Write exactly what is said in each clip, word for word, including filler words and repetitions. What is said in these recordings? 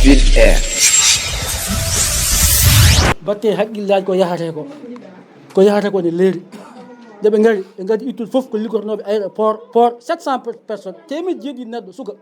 Ville Air. Batte haqqillaaji ko yahata ko. Ko yahata ko ne leeri. Nde ɓe ngari, ɓe ngadi ittude fof ko liggotonooɓe aéroport, port, sept cents per-, personnes, teemeɗɗe jeeɗiɗi neɗɗo, suka,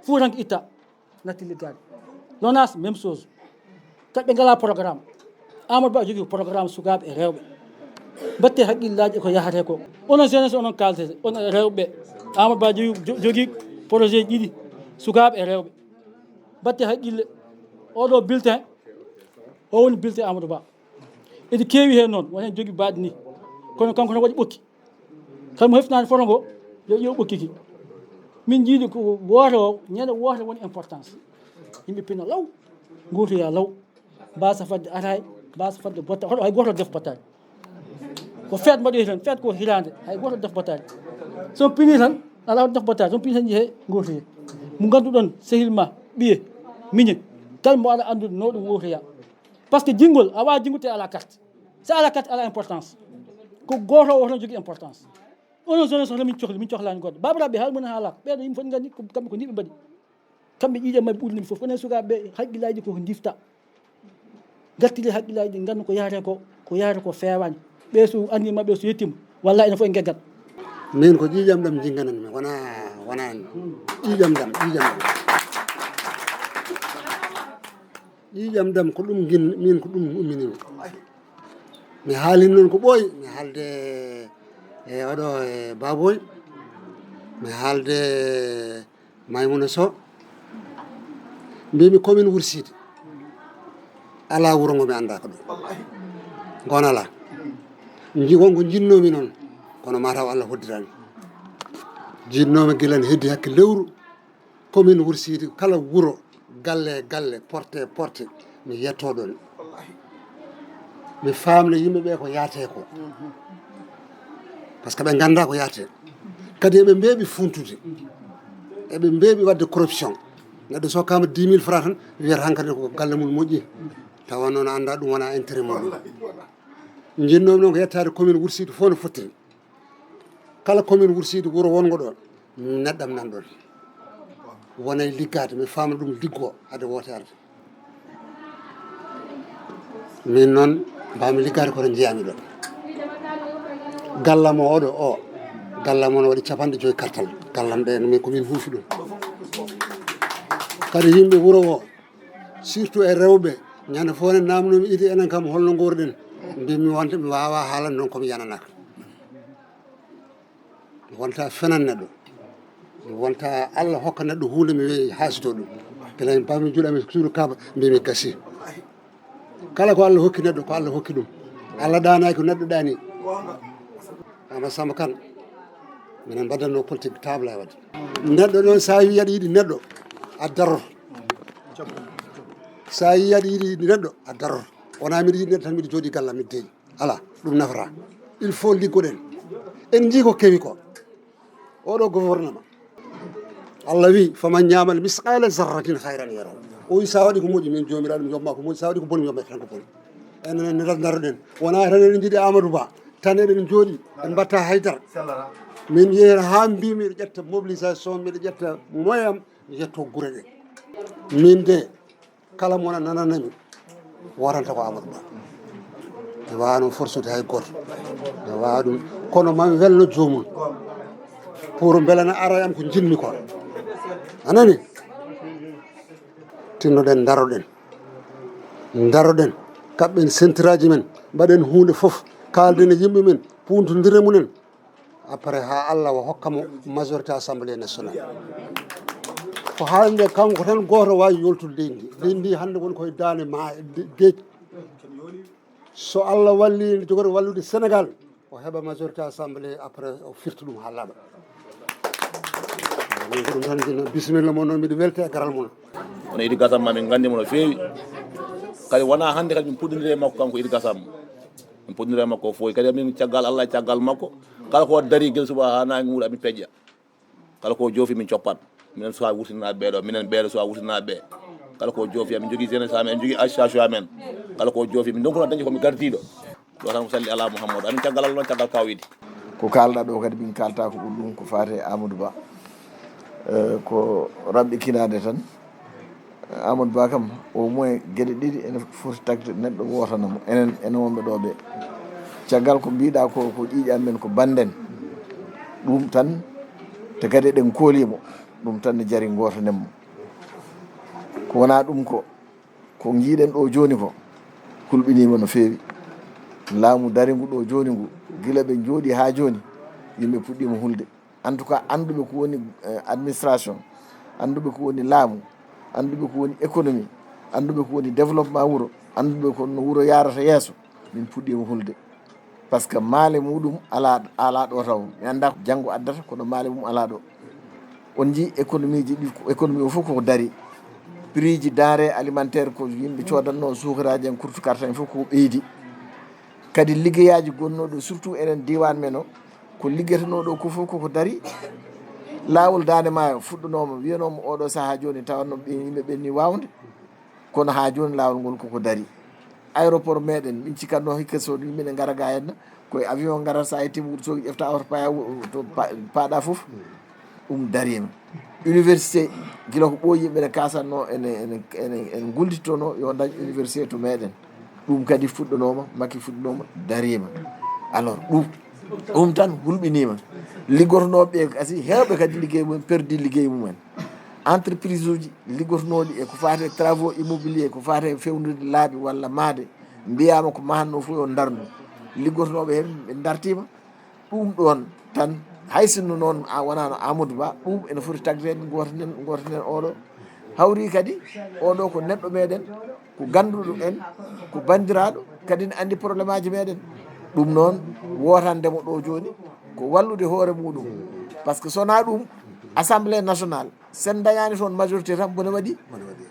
fuutanke itta, natti liggaade. Lonaas, même chose. Kamɓe ngalaa programme. Amadou Ba jogii programme sukaaɓe e rewɓe. Mbaɗte haqqillaaji e ko yahata ko. Onon jeunesse, onon kaaltete, onon rewɓe. Amadou Ba jogii, jo-, jogii projet ɗiɗi, sukaaɓe e rewɓe. Mbaɗte haqqille. Oɗo bulletin, o woni bulletin Amadou Ba. Eɗi keewi heen noon, won heen jogii baaɗi ni. Kono kanko tan waɗi ɓokki. Kam mo heftinaani foto ngo, yo ƴeew ɓokki ki. Min njiidi ko wooto o, ñande wooto woni importance. Yimɓe pina law, nguurtoya law. Mbasa fadde ataay, mbasa fadde botta, hoto hay gooto def bottaari. Ko feet mbaɗoyi tan, feet ko hiraande, hay gooto def bottaari. So pini tan, alaa def bottaari, so pini tan jehe nguurtoye. Mo ngannduɗon sehil ma, ɓiye, miñe, kala mbo aɗa anndude no ɗum wuurtoya. Par ce que jinngol, a waawaa jinngude te alaa carte. So alaa carte, alaa importance. Ko gooto o tan jogii importance. Onon jeunesse hoto min cohli, min cohlaani goɗɗo. Baabiraaɓe, haala mum haalaaka. Ɓeeɗo yimɓe fof nganndi ko kamɓe ko ni ɓe mbaɗi. Kamɓe ƴiiƴam maɓɓe ɓurni fof. Onon sukaaɓe ɓe, haqqillaaji ko ndifta. Ngartiri haqqillaaji ɗi, nganndu ko yahata ko, ko yahata ko feewaani. Ɓe so anniya maɓɓe so yettiima, wallaahi enen fof en ngeggat. Min ko ƴiiƴam ɗam njingananmi, wona, wona ƴiiƴam ɗam, ƴiiƴam ɗam. Ƴiiƴam ɗam ko ɗum ngin-, min ko ɗum umminimi. Mi haalin noon ko ɓooyi, mi haalde e oɗo e Baboy, mi haalde Maymuna Sow. Mbimi commune Wursiidi, alaa wuro ngo mi anndaa ko ɗum. Ngon alaa. Nji-, won ko njinnoomi noon, kono mataw Allah hoddirani. Njinnoomi gila ne heddi hakke lewru. Commune Wursiidi, kala wuro, galle e galle, porte e porte, mi yetto ɗon. Mi faamna yimɓe ɓe ko yaate ko. Par ce que ɓe nganndaa ko yaate. Kadi eɓe mbeeɓi funtude. Eɓe mbeeɓi waɗde corruption. Neɗɗo so kaama dix mille francs tan, wiyata hankadi ko galle mum moƴƴi. Tawa noon anndaa ɗum wona intérêt mum. Njinnoomi noon ko yettaade commune Wursiidi fof no fottiri. Kala commune Wursiidi wuro wonngo ɗo, neɗɗam nan ɗon. Wonay liggaade, mi faamna ɗum liggo hade woote arde. Min noon, mbaami liggaade kono njeyami ɗo. Gallam o oɗo o, gallam o no waɗi capanɗe joyi kartal. Gallam ɗe, min ko min huufi ɗum. Kadi yimɓe wuro o, surtout e rewɓe, ñande fof ne namnoomi idi enen kam holno nguurɗen. Mbimi wonde mi waawaa haalande noon ko mi yananaaka. Mi wonta fenan neɗɗo. Mi wonta Allah hokka neɗɗo huunde mi weyi haasito ɗum. Gila mi paami juuɗe am e suudu Kaaba, mbimi gasi. Kala ko Allah hokki neɗɗo, ko Allah hokki ɗum. Allah ɗaanaaki ko neɗɗo ɗaani. Ama Samba Kane, minen mbaɗatno politique table e waɗde. Neɗɗo noon, so a wii aɗa yiɗi neɗɗo, a daroto. So a yii aɗa yiɗi neɗɗo, a daroto. Wonaa miɗo yiɗi neɗɗo tan, miɗo jooɗii galle am, miɗo deeƴi. Alaa, ɗum nafata. Il faut liggoɗen. En njii ko kewi ko. Oɗo gouvernement, Allah wi, "Faman ya'mal misqala zarratin khayran yarahu." O wi, "Sa waɗi ko moƴƴi, min Joomiraaɗo mi yobma ko moƴƴi, sa waɗi ko boni, mi yobma tan ko boni." Enen ne daroɗen. Wonaa tan eɗen njiɗi Amadou Ba, tan eɗen jooɗi, en mbatta haydara. Min yehi haa mbi miɗo ƴetta mobilisation, miɗo ƴetta moyen am, mi yetto gure ɗe. Min de, kala mo nananami, waranta ko Amadou Ba. Mi waawano forsude hay gooto. Mi waawa ɗum. Kono mami welno joomum. Pour mbele na ara e am ko njiɗmi ko. A nani? Tinnoɗen, ndaroɗen. Ndaroɗen. Kaɓɓen sentiraaji men. Mbaɗen huunde fof. Kaalden e yimɓe men. Puuntondire mumen. Après, haa Allah o hokka mo majorité assemblée nationale. Ko haalde kanko tan gooto waawi yoltude leydi ndi. Leydi ndi hannde woni koye daande ma-, de-, geej. So Allah walli, ene jogori wallude Sénégal, o heɓa majorité assemblée, après o firta ɗum haa laaɓa. Min ko ɗum tan jinno. Bisimilla mon noon, miɗo welti e garal mon. Kono Idi Gassama, min nganndi mo no feewi. Kadi wonaa hannde kadi min puɗɗondiri e makko, kanko Idi Gassama. Min puɗɗondiri e makko o fooyi. Kadi min caggal Allah e caggal makko, kala ko dari gila suba haa naange wuura, min peƴƴa. Kala ko joofi min coppat. Minen so a wurtinaa ɓee ɗo, minen ɓee ɗo so a wurtinaa ɓe. Kala ko joofi, amin jogii jeunesse amen, en jogii association amen. Kala ko joofi, min ndonkuno dañde ko mi gardiiɗo. Ɗo tan ko salli ala Muhammadu. Amin caggal Allah noon, caggal kaw Idi. Ko kaalɗaa ɗo kadi min kaalta ko ɓuri ɗum ko faati e Amadou Ba. Eh, ko raɓɓikinaade tan. Amadou Ba kam, au moins geɗe ɗiɗi ene foti tagde neɗɗo wootana mo, enen ene wonɓe ɗo ɓe. Caggal ko mbiɗa ko, ko ƴiiƴam men, ko bannden. Ɗum tan, te kadi eɗen koolimo, ɗum tan ne jari gootanen mo. Ko wona ɗum ko, ko njiiɗen ɗo jooni ko, hulɓiniima no feewi. Laamu daringu ɗo jooni ngu, gila ɓe njooɗi haa jooni, yimɓe puɗɗiima hulde. En tout cas, annduɓe ko woni, eh, administration, annduɓe ko woni laamu, annduɓe ko woni économie, annduɓe ko woni développement wuro, annduɓe ko no wuro yaarata yeeso, min puɗɗiima hulde. Parce que maale muɗum alaa, alaa ɗo taw. Mi annda ko janngo addata, kono maale mum alaa ɗo. On njii économie ji ɗi, économie o fof koko dari. Prix ji denrée alimentaire ko yimɓe coodanno, suukaraaji en, kurtu karta en fof koko ɓeydi. Kadi liggeyaaji gonnooɗo, surtout enen diiwaan men o, ko liggetenoo ɗo ko fof koko dari. Laawol Daande Maayo fuɗɗanooma, wiyanooma oɗo sahaa jooni, tawanno ɓe yimɓe ɓen ni waawde. Kono haa jooni laawol ngol koko dari. Aéroport meɗen, min cikatno hikka so yimɓe ne ngara ga henna, koye avion ngara, sa yetti Wourossogui ƴefta oto paya Wou-, to pa-, paaɗa fof, ɗum dariima. Université, gila ko ɓooyi yimɓe ne kasanno, ene, ene, ene, ene guldittono yo dañ université to meɗen. Ɗum kadi fuɗɗanooma, Macky fuɗɗanooma, dariima. Alors, ɗum, ɗum tan hulɓiniima. Liggotonooɓe ɓe kasi, heewɓe kadi liggey mumen, perdi liggey mumen. Entreprise uji liggotonooɗi e ko faati e travaux immobilier, ko faati e fewnude laabi walla maade, mbiyaama ko mahatnoo fof yo ndarnu. Liggotonooɓe heen ɓe ndartiima. Ɗum ɗoon tan, hay sinno noon a wonaano Amadou Ba, ɗum ene foti tagde en, gootanen, gootanen oɗo. Hawri kadi, oɗo ko neɗɗo meɗen, ko gannduɗo en, ko banndiraaɗo, kadi ne anndi probléme aji meɗen. Ɗum noon, wootande mo ɗo jooni, ko wallude hoore muɗum. Par ce que so wonaa ɗum, Assemblée nationale, sen dañaani toon majorité tan, bone waɗi.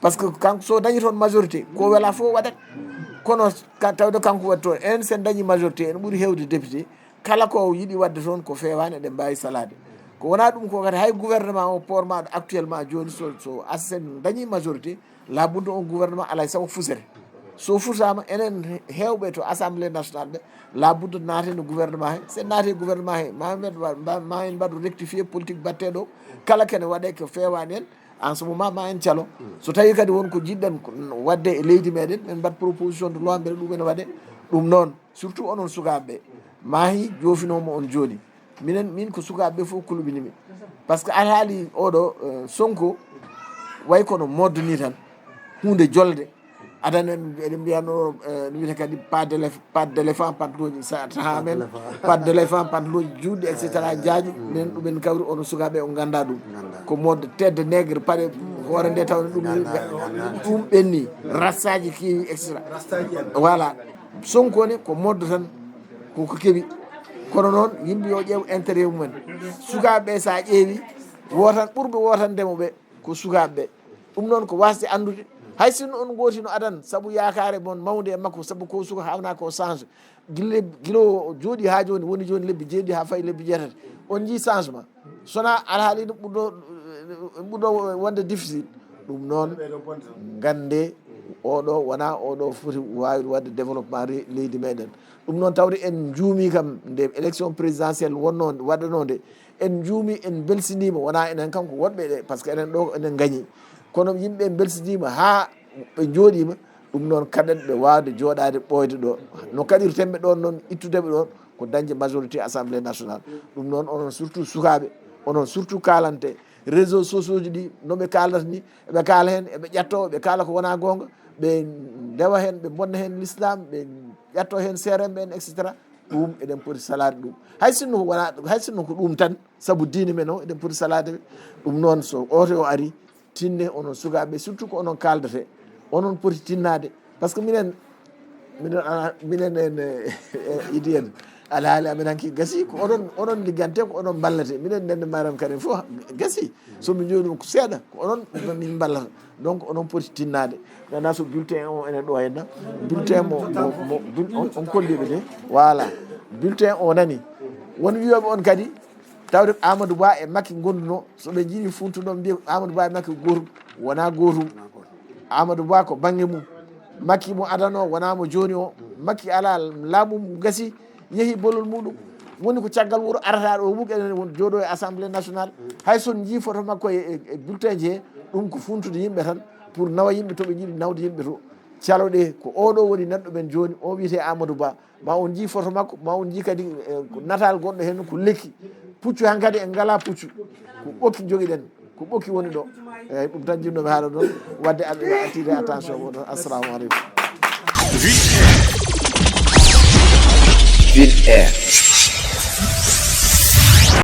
Par ce que kanko, so dañi toon majorité, ko wela fof waɗat. Kono ka, tawde kanko waɗi toon, en sen dañi majorité, en ɓuri heewde député. Kala ko yiɗi waɗde toon ko feewaani, eɗen mbaawi salaade. Ko wonaa ɗum ko kadi, hay gouvernement o pormaaɗo actuellement jooni, so, so asen dañi majorité, labuddo on gouvernement alay sago fusere. So fusaama, enen heewɓe to Assemblée nationale ɓe, labuddo naaten e gouvernement he. Sen naati e gouvernement he, ma en mbaɗ-, ma, ma en mbaɗu rectifier politique batteɗo. Kala kene waɗe ko feewaani en, en ce moment ma en calo. So tawi kadi won ko jiɗɗen ko waɗde e leydi meɗen, men mbaɗ proposition de loi, mbele ɗum ene waɗe. Ɗum noon, surtout onon sukaaɓe ɓe, maahi joofinoomo on jooni. Minen, min ko sukaaɓe ɓe fof kulɓinimi. Par ce que alhaali oɗo, eh, Sonko, way kono mode ni tan. Huunde jolde. Adan en, eɗen mbiyano, eh, no wiyete kadi pas d'élef-, pas d'éléphant, pantaloji sa-, taha men, pas d'éléphant, pantaloji juutɗi, et cetera, jaaƴi. Minen ɗumen kawri onon sukaaɓe on ngannda ɗum. Ko mode tête de nègre, paɗe hoore nde tawno ɗum ni, ɗum ɓenni, rastaji keewi, et cetera. Voilà. Sonko ne ko mode tan, koko keewi. Kono noon, yimɓe yo ƴeew intérêt mumen. Sukaaɓe ɓe, sa ƴeewi, wotan, ɓurɓe wotandemo ɓe ko sukaaɓe ɓe. Ɗum noon ko wasde anndude. Hay sinno on gooti no adan, sabu yaakaare mon mawnde e makko, sabu ko suka hawna ko change. Gila, gila o jooɗi haa jooni, woni jooni lebbi jeeɗiɗi haa fayi lebbi jeetati. On njii changement. So wonaa alhaali no ɓurɗo, ɓurɗo wonde difficile. Ɗum noon, ngannde oɗo wonaa oɗo foti waawde waɗde développement re-, leydi meɗen. Ɗum noon tawde en njuumi kam nde élection présidentielle wonnoo, waɗanoo nde, en njuumi, en mbelsindiima, wonaa enen kam ko woɗɓe ɗe, par ce que enen ɗo enen ngañi. Kono yimɓe mbelsindiima haa ɓe njooɗiima, ɗum noon kaɗen ɓe waawde jooɗaade ɓooyde ɗo. No kaɗirten ɓe ɗoon noon, ittude ɓe ɗoon, ko dañde majorité Assemblée nationale. Ɗum noon, onon surtout sukaaɓe, onon surtout kaalante, réseaux sociaux ji ɗi, no ɓe kaaldata ni, eɓe kaala heen, eɓe ƴatto, ɓe kaala ko wonaa goonga, ɓe ndewa heen, ɓe mbonna heen l'islam, ɓe ƴatto heen C R M en, et cetera. Ɗum eɗen poti salaade ɗum. Hay sinno ko wona, hay sinno ko ɗum tan, sabu diine men o, eɗen poti salaade ɓe. Ɗum noon, so oto o ari, tinne onon sukaaɓe, surtout ko onon kaaldete, onon poti tinnaade. Par ce que minen, minen, ana, minen en, eh, eh, idi en, alhaali amen hanki gasi, ko onon, onon liggante, ko onon mballate. Minen nenne maram karen fof gasi. So min njooni ɗum ko seeɗa, ko onon min mballata. Donc, onon poti tinnaade. Nana so bulletin o ene ɗo henna. Bulletin mo, mo, mo, bul-, on, on kolliiɓe de. Voilà. Bulletin o nani. Won wiyooɓe on kadi, tawde ko Amadou Ba e Macky ngonduno, so ɓe njiɗi funtuno, mbiya Amadou Ba e Macky ko gootum, wonaa gootum. Amadou Ba ko bannge mum. Macky mo adano, wonaa mo jooni o. Macky alaa laamu mum gasi, yehi bolol muɗum. woni ko caggal wuro arata ɗo, muk enen won jooɗo e assemblée nationale. Hay son jii photo makko e, e, e bulletin ji he, ɗum ko funtude yimɓe tan, pour nawa yimɓe to ɓe jiɗi nawde yimɓe to. Caloɗe ko oɗo woni neɗɗo men jooni, o wiyete Amadou Ba. Ma on jii photo makko, ma on jii kadi, eh, ko natal goɗɗo heen ko lekki. Puccu hankadi en ngala puccu. Ko ɓokki jogiɗen, ko ɓokki woni ɗo. Eyyi, ɗum tan jinnomi haala ɗon, wadde aɗa attirer attention mo ɗon. Assalamu aleykum. Vite Air.